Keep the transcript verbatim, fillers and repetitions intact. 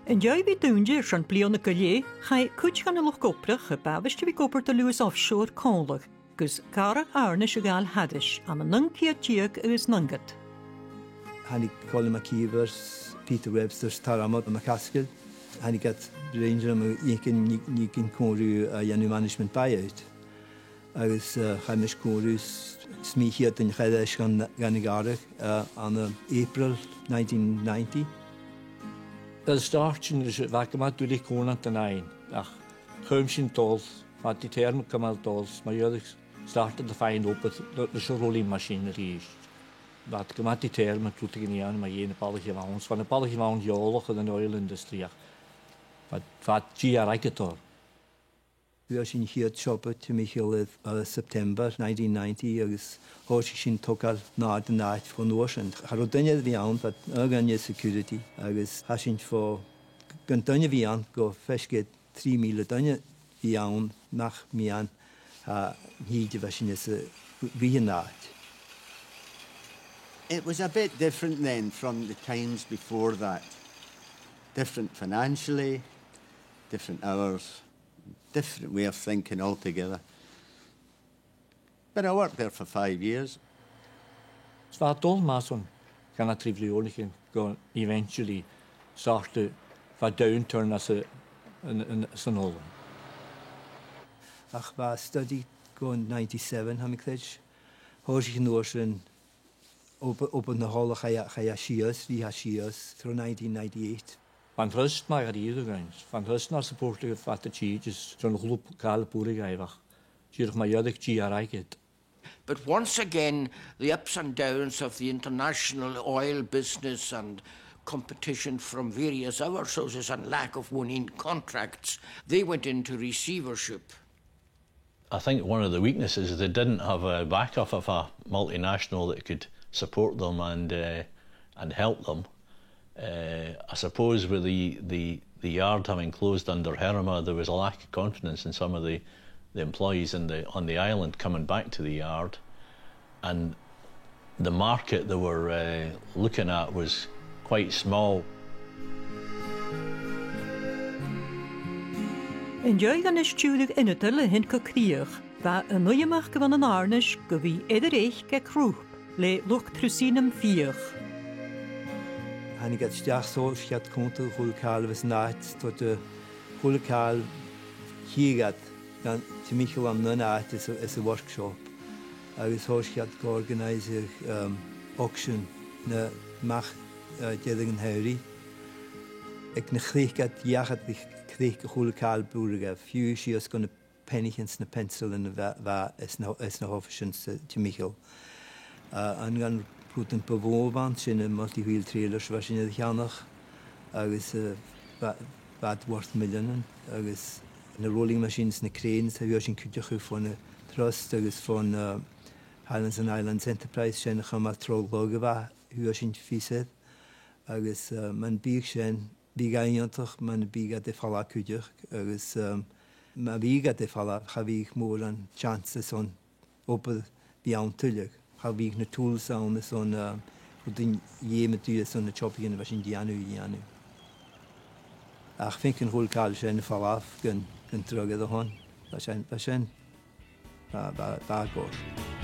An dèidh a bhith dùinte airson bliadhna gu leth, chaidh cuid dhen luchd-obrach a b' àbhaist a bhith ag obair do Lewis Offshore còmhla, gus gàrradh àirneis a ghabhail thairis ann an naoi ceud deug agus naochad. Thàinig Colin MacÌomhair, Peter Webster, Tormod MacAsgaill. Thàinig iad a rèir a' bhriathran, nì, nì iad còmhradh a dhèanamh management buyout. Agus, eh, chaidh mise còmhla riutha, 's mi a' chiad duine a chaidh air ais dhan, dhan a' ghàrradh, eh, ann an April nineteen ninety. Air start sin, bha e gu math duilich còmhla riutha, ach chùm sinn a' dol, bha e determined gu math a' dol, 's mar a dh'fhaodadh, started to find obair leis an rolling machine a-rithist. Bha iad gu math determined rudeigin a dhèanamh mu dheidhinn na balaich a bh' ann. 'S bha na balaich a bh' ann eòlach air an oil industry, ach bha, bha dìreach airgead orra. Fhuair sinn a' chiad siopa timcheall air, eh, September nineteen ninety, agus thòisich sinn a' togail an àird an àite bhon uair sin. Cha robh duine air a bhith ann, bha aon duine security, agus chaidh sinn bho, gun duine a bhith ann, gu feasgar trì mìle duine a bhith ann, nach meadhan, eh, a' tìde a bha sinn air a bhith an àite. It was a bit different then from the times before that. Different financially, different hours, different way of thinking altogether. But I worked there for five years. 'S bha e a' dol math son ceann a trì bliadhnaichean gun eventually start a, bha downturn às a, an, an, san oil. Ach bha e steady gu ninety-seven, tha mi a' creids'. Thòisich an uair sin obair, obair na h-ola, chaidh e, chaidh e sìos, bha e sìos, tro nineteen ninety-eight. Bha an trust math dha-rìribh againn, bha an trust nar supportaibh fad na tìde, is tron a h-uile càil a b' urrainn dhaibh, ach dìreach mar a dh'fhaodadh, dìreach airgead. But once again, the ups and downs of the international oil business and competition from various other sources and lack of winning contracts, they went into receivership. I think one of the weaknesses, they didn't have a backup of a multinational that could support them and, uh, and help them. Uh, I suppose with the, the, the yard having closed under Herma, there was a lack of confidence in some of the, the employees in the, on the island coming back to the yard. And the market they were, uh, looking at was quite small. An dèidh dhan fhèis-stiùireadh ionadail a thighinn gu crìoch, bha an uidheam aca bhon an àirneis gu bhith air a reic aig rùp le luchd-trusaidh nam fiach. Thàinig iad a-steach 's thòisich iad a' cunntadh a h-uile càil a bh' anns an àite, 's tuirt a h-uile càil, chitheadh iad gun timcheall ann an aon àite is a, is a' workshop. Agus thòisich iad ag organise, um, auction na, a-mach, uh, deireadh an t-samhraidh. Aig na cnoc iad, dh'fheuch iad ri cnoc a h-uile càil a b' urrainn dhaibh, fiù 's sìos gu na peannaichean 's na peansailean a bha, bha anns na, anns na h-oifeisean sa timcheall. Uh, an aon rud a bu mhotha a bh' ann, sin na multi-wheel trailers a bha sinn air a cheannach, agus, uh, bha, bha iad worth milleanan, agus na rolling machines, na cranes, a fhuair sinn cuideachadh bhon an Trust agus bhon, uh, Highlands and Islands Enterprise, sin a chumail trobhad a bha, fhuair sinn fios air, agus, uh, mura biodh sin, bhiodh e iongantach, mura biodh iad air falbh cuideachd, agus, um, ma bhiodh iad air falbh, cha bhiodh mòran chance airson obair a bhith ann tuilleadh. Cha bhiodh na tools ann airson, um, rudan a dh'fheumadh tu airson na jobaichean a bha sinn a' dèanamh a dhèanamh. Ach faicinn a h-uile càil sin a' falbh gun, gun dragh air a shon. Bha sin, bha sin, bha, bha, bha e gòrach.